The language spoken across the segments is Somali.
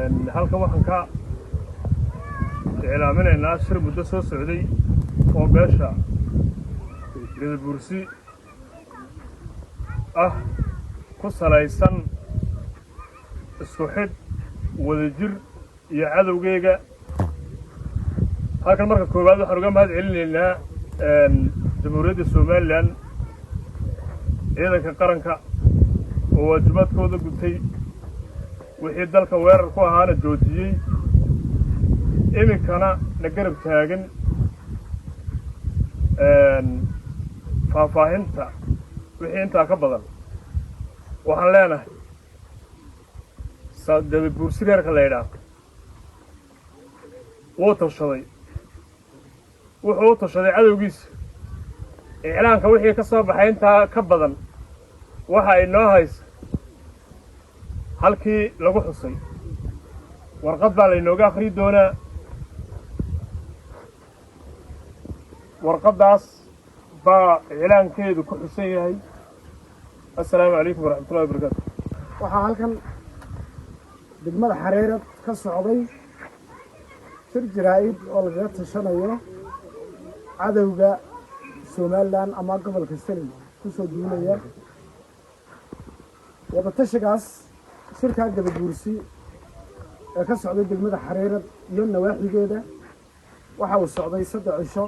Halkan waxaan ka iclaaminaynaa shir muddo soo socday oo beesha Gadabuursi ah, ku salaysan isku xidh, wadajir iyo cadowgeyga. Halkan marka koowaad waxaan uga mahad celinaynaa Jamhuuriyadda Somaliland, ciidanka qaranka oo waajibaadkooda gutay, wixii dalka weerar ku ahaana joojiyey, iminkana na garab taagan. Faahfaahinta wixii intaa ka badan waxaan leenahay, Gadabuursi reerka la yidhaah wuu tashaday, wuxuu u tashaday cadowgiisa. Iclaanka wixii ka soo baxay intaa ka badan waxa inoo haysa halkii lagu xusay warqad baa laynooga akhriyi doonaa. Warqaddaas baa iclaankeedu ku xusan yahay. Assalaamu calaykum waraxmatullahi wabarakaatu. Waxaa halkan degmada Xareerad ka socday shir jaraa'id oo lagaga tashanayo cadowga Somaliland ama gobolka Seley ku soo duulaya. Wadatashigaas shirkaa Gadabuursi ee ka socday degmada Xareerad iyo nawaaxigeeda waxa uu socday 3 cisho.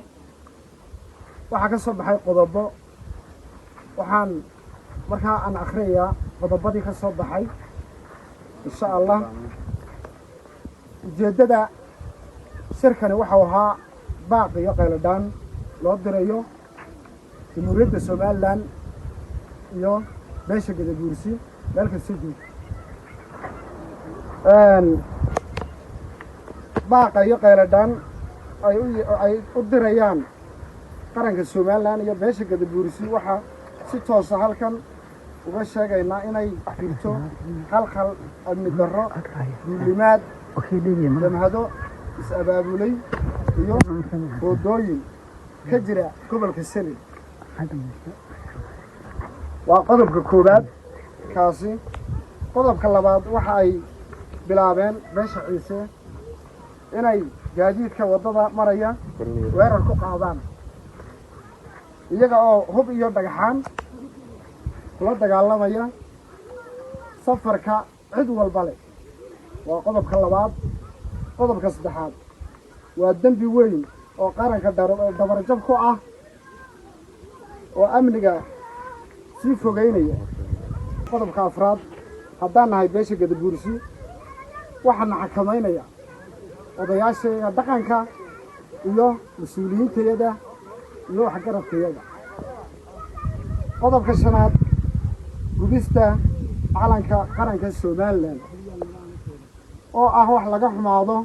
Waxaa ka soo baxay qodobo. Waxaan markaa aan akhriyayaa qodobadii ka soo baxay, insha Allah. Ujeeddada shirkani waxau ahaa baaq iyo qayladhaan loo dirayo Jamhuuriyadda Somaliland iyo beesha Gadabuursi meel kasta joogto. Baaqa iyo qayladhaan ay u dirayaan qaranka Somaliland iyo beesha Gadabuursi, waxaa si toosa halkan uga sheegaynaa inay jirto khalkhal amni darro, duulimaad, jamhado is-abaabulay iyo boodooyin ka jira gobolka Seley. Waa qodobka koowaad kaasi. Qodobka labaad, waxa ay bilaabeen beesha Ciise inay gaadiidka waddada maraya weerar ku qaadaan, iyaga oo hub iyo dhagxaan kula dagaalamaya safarka cid walba leh. Waa qodobka labaad. Qodobka saddexaad waa dembi weyn oo qaranka dhabarjab ku ah oo amniga sii fogeynaya. Qodobka afraad, haddaan nahay beesha Gadabuursi, waxaana xakamaynaya odayaashayga dhaqanka iyo mas-uuliyiintayada iyo waxgaradkayada. Qodobka shanaad, gubista calanka qaranka Somaliland oo ah wax laga xumaado,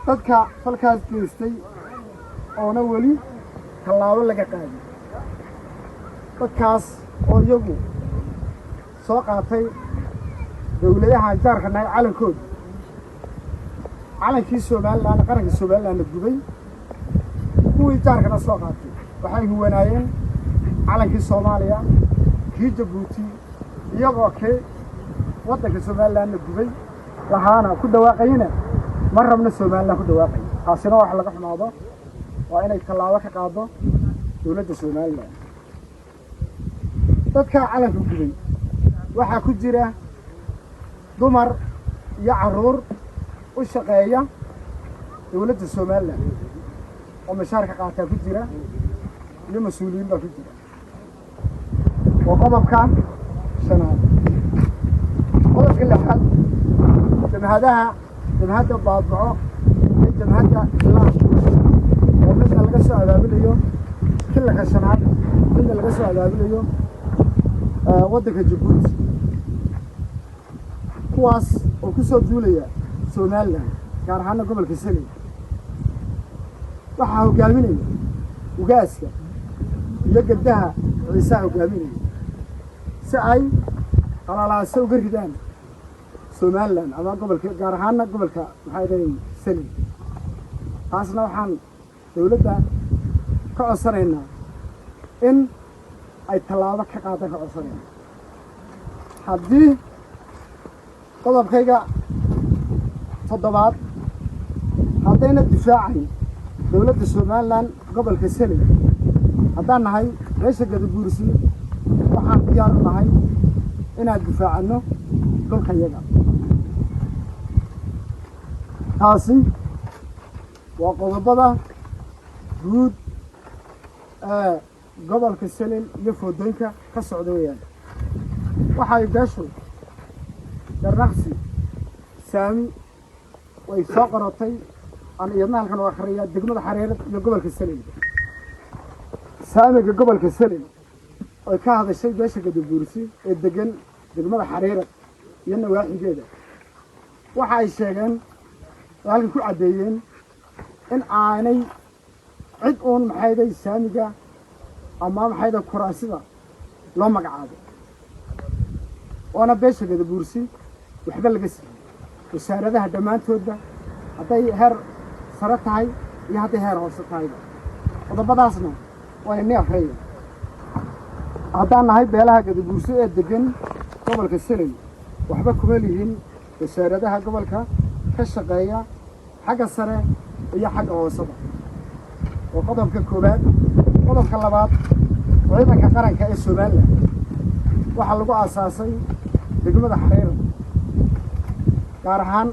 dadka falkaas geystay oona weli tallaabo laga qaadin, dadkaas oo iyagu soo qaatay dawladaha jaarka nahay calankooda, calankii Somaliland, qaranka Somalilandna gubay, kuwii jaarkana soo qaatay. Waxay huwanaayeen calankii Soomaaliya, kii Jabuuti, iyagoo kii waddanka Somalilandna gubay, lahaana ku dhawaaqayna "Ma rabno Somaliland" ku dhawaaqay. Taasina wax laga xumaado, waa inay tallaabo ka qaado dowladda Somaliland. Dadka calanka gubay waxaa ku jira dumar iyo carruur u shaqeeya dowladda Somaliland oo mishaarka qaataa ku jira, iyo mas-uuliyiin baa ku jira. Waa qodobka shanaad. Qodobka lixaad, jamhadaha, jamhadda Baadbaco iyo jamhadda Ilaah oo midna laga soo abaabulayo Kililka Shanaad, midna laga soo abaabulayo waddanka Jabuuti, kuwaas oo ku soo duulaya Somaliland, gaar ahaana gobolka Seley, waxaa hoggaaminaya ugaaska iyo gabdaha Ciisaha hoggaaminaya, si ay qalalaaso uga ridaan Somaliland ama gobolka, gaar ahaana gobolka, maxaa dhahay, Seley. Taasna waxaan dawladda ka codsanaynaa in ay tallaabo ka qaadan ka codsanayna. Haddii qodobkayga Toddobaad, haddayna difaacayn dowladda Somaliland gobolka Selel, haddaan nahay beesha Gadabuursi, waxaan diyaar u nahay inaan difaacanno dhulka yaga. Taasi waa qodobada guud ee gobolka Selel iyo foodooyinka ka socda weeyaan. Waxay beeshu garnaqsi saami way soo qorotay, aan iyadna halkan u akhriyaa. Degmada Xareerad iyo gobolka Selel, saamiga gobolka Selel oy ka hadashay beesha Gadabuursi ee degan degmada Xariirad iyo nawaaxigeeda, waxa ay sheegeen oo halkan ku caddeeyeen in aanay cid uun maxayday saamiga ama maxayday kuraasida loo magacaabo, oona beesha Gadabuursi waxba laga siiyey wasaaradaha dhammaantoodba, hadday heer sare tahay iyo hadday heer hoose tahayba. Qodobadaasna waa ini akhriyaya. Haddaan nahay beelaha Gadabuursi ee degan gobolka Selel, waxba kuma lihin wasaaradaha gobolka ka shaqeeya, xagga sare iyo xagga hooseba. Waa qodobka koowaad. Qodobka labaad, ciidanka qaranka ee Somaliland waxaa lagu aasaasay degmada Xariira, gaar ahaan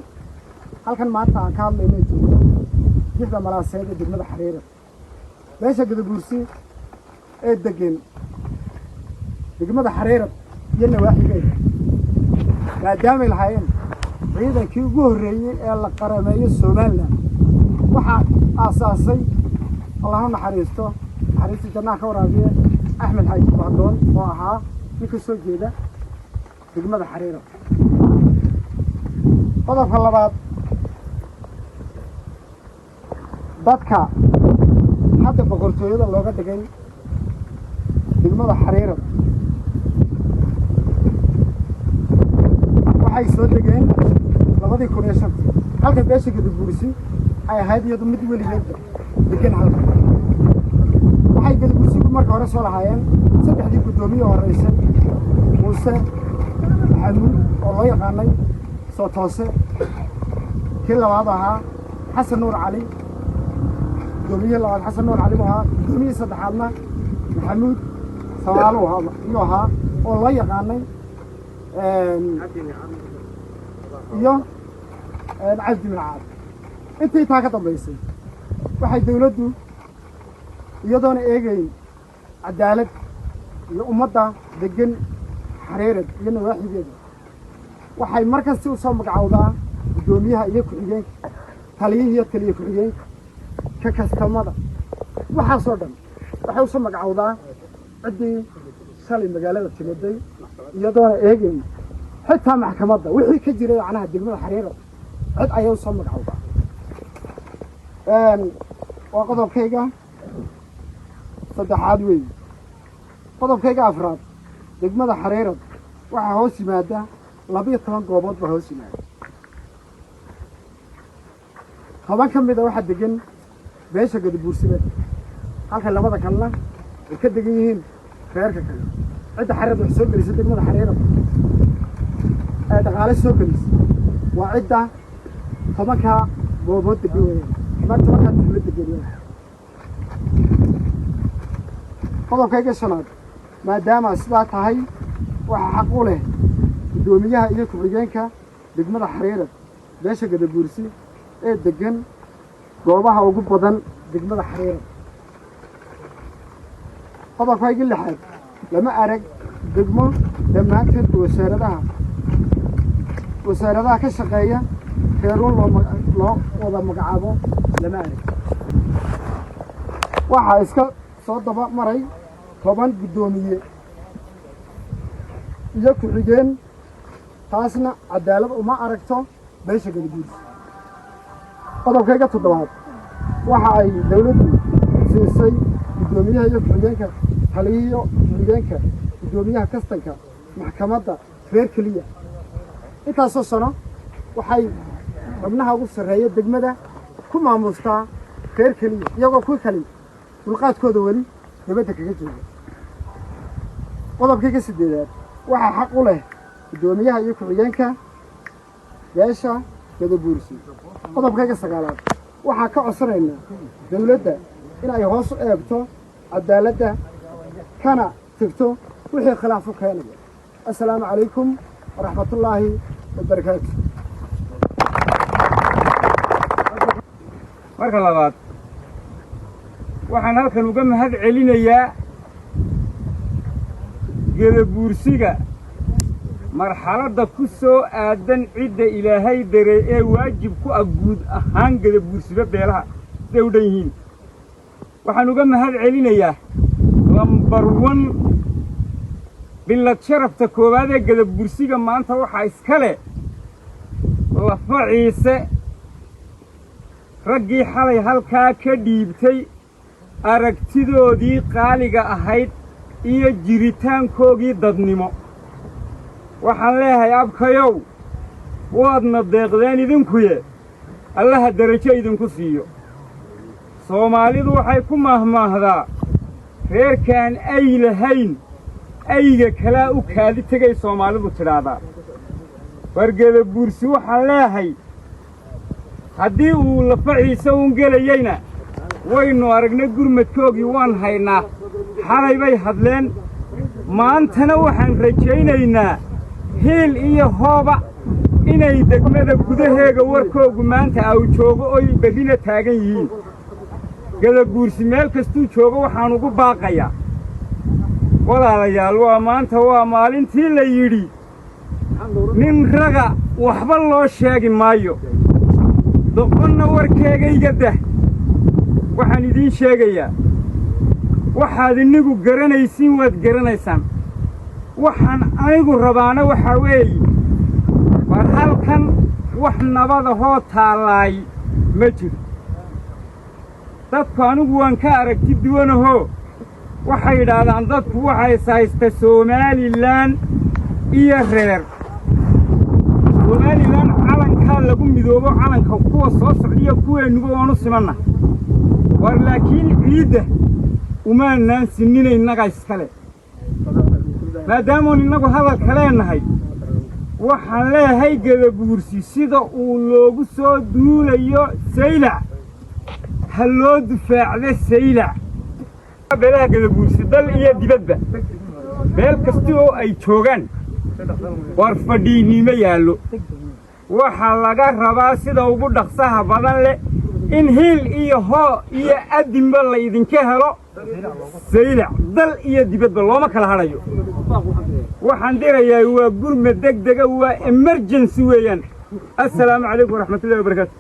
halkan maanta aan ka hadlayno joogno, jixda Malaaseed ee degmada Xariira. Beesha Gadabuursi ee degan degmada Xariirad iyo nawaaxigeeda, maadaamay lahaayeen ciidankii ugu horreeyey ee la qarameeyo Somaliland, waxaa aasaasay, Allahu naxariisto, naxariista jannaha ka waraabiye, Axmed Xaaji Bahdoon oo ahaa nin ka soo jeeda degmada Xariirad. Qodobka labaad, dadka hadda boqortooyada looga dhigay degmada Xariirad waxay soo degeen 2005-tii, halka beesha Gadabuursi ay ahayd iyadu mid weligeedba degan halka. Waxay Gadabuursigu marka hore soo lahaayeen saddexdii guddoomiye horreysay: Muuse Maxamuud oo loo yaqaanay Soo Toose, kii labaad ahaa Xasan Nuur Cali, guddoomiyihii labaad Xasan Nuur Cali buu ahaa, guddoomiyihii saddexaadna Maxamuud Samaalo iyuu ahaa oo loo yaqaanay iyo Cabdi Mincaad. Intii taa ka dambaysay, waxay dawladdu iyadoona eegayn cadaalad iyo ummadda degan Xariirad iyo nawaaxigeeda, waxay mar kasti u soo magacowdaa guddoomiyaha iyo ku-xigeenka, taliyihii iyo taliye ku-xigeenka, ka kastamada, waxaasoo dhan waxay usoo magacowdaa ciddii shalay magaalada timiday, iyadoona eegayn xitaa maxkamadda wixii ka jiray macnaha degmada Xariirad cid ayay usoo magacowdaa. Waa qodobkayga saddexaad weey. Qodobkayga afraad, degmada Xariirad waxaa hoos yimaada 12 goobood baa hoos yimaada. 10 ka mida waxaa degan beesha Gadabuursibeed, halka labada kalena ay ka degan yihiin reerka kale. Cidda Xariirad wax soo gelisa, degmada Xariirad ee dhaqaale soo gelisa, waa cidda 10-kaa goobood degan weeyaan ama 10-kaa tuulo degan weeyaan. Qodobkayga shanaad, maadaama sidaa tahay, waxaa xaq u leh guddoomiyaha iyo ku-xigeenka degmada Xariirad beesha Gadabuursi ee degan goobaha ugu badan degmada Xariirad. Qodobkayga lixaad, lama arag degmo dhammaanteed wasaaradaha ka shaqeeya reeruun loo wada magacaabo, lama arag. Waxaa iska soo daba maray 10 guddoomiye iyo ku-xigeen, taasna cadaalad uma aragto beesha Gadabuursi. Qodobkayga toddobaad, waxa ay dawladdu siisay guddoomiyaha iyo ku-xigeenka, taliyihiyo ku-xigeenka, guddoomiyaha kastanka, maxkamadda reer keliya. Intaasoo sano waxay xubnaha ugu sarreeya degmada ku maamuustaa reer keliya, iyagoo kuwi kali dulqaadkooda weli dibadda kaga jooga. Qodobkayga siddeedaad, waxaa xaq u leh guddoomiyaha iyo ku-xigeenka beesha Gadabuursi. Qodobkayga sagaalaad, waxaa ka codsanaynaa dawladda in ay hoos u eegto cadaaladda kana tegto wixii khilaaf u keenaya. Assalaamu calaykum waraxmatullaahi wabarakaatu. Marka labaad, waxaan halkan uga mahad celinayaa Gedabuursiga marxaladda ku soo aadan cidda Ilaahay daray ee waajib ku ah guud ahaan Gedabuursiba beelaha siday u dhan yihiin. Waxaan uga mahad celinayaa number one, billad sharafta koowaad ee Gedabuursiga maanta waxaa iska leh Lafa Ciise, raggii xalay halkaa ka dhiibtay aragtidoodii qaaliga ahayd iyo jiritaankoogii dadnimo. Waxaan leeyahay, abkayow, waadna deeqdeen idinkuye, Allaha derajo idinku siiyo. Soomaalidu waxay ku maahmaahdaa, reerkaan ay lahayn ayga kalaa u kaadi tegay, Soomaalidu tidhaahdaa. War Gedabuursi, waxaan leeyahay, haddii uu Lafa Ciise uun gelayeyna waynu aragnay, gurmadkoogii waan haynaa, xalay bay hadleen. Maantana waxaan rajaynaynaa hiil iyo hooba inay degmada gudaheega warkoogu maanta aw joogo oy berrina taagan yihiin. Gadabuursi meel kastuu joogo waxaan ugu baaqayaa, walaalayaal, waa maanta, waa maalintii la yidhi nin raga waxba loo sheegi maayo, doqonna warkeegayga dah. Waxaan idiin sheegayaa, waxaad innigu garanaysiin waad garanaysaan. Waxaan anigu rabaana waxaa weeye, war halkan wax nabadahoo taallaay ma jiro. Dadku anigu waan ka aragti duwanahoo waxay yidhaahdaan dadku waxay haysta Somaliland iyo reer Somaliland. Calankaa lagu midoobo, calanka kuwa soo socdiyo kuweennuba waanu simanna. War laakiin ciidda umaanaan sinina, innaga iskale. Maadaamuun innagu hadalka leennahay, waxaan leeyahay, Gedabuursi sida uu loogu soo duulayo Saylac ha loo dufaacdo Saylac. Beelaha Gedabuursi dal iyo dibadba meel kasta oo ay joogaan, war fadhiinimo yaallo. Waxaa laga rabaa sida ugu dhaqsaha badan leh in hiil iyo hoo iyo adinba la idinka helo Saylac. Dal iyo dibadba looma kala hadhayo. Waxaan dirayaa waa gurmad deg dega, waa emergency weeyaan. Assalaamu calaykum waraxmatullahi wabarakaatu.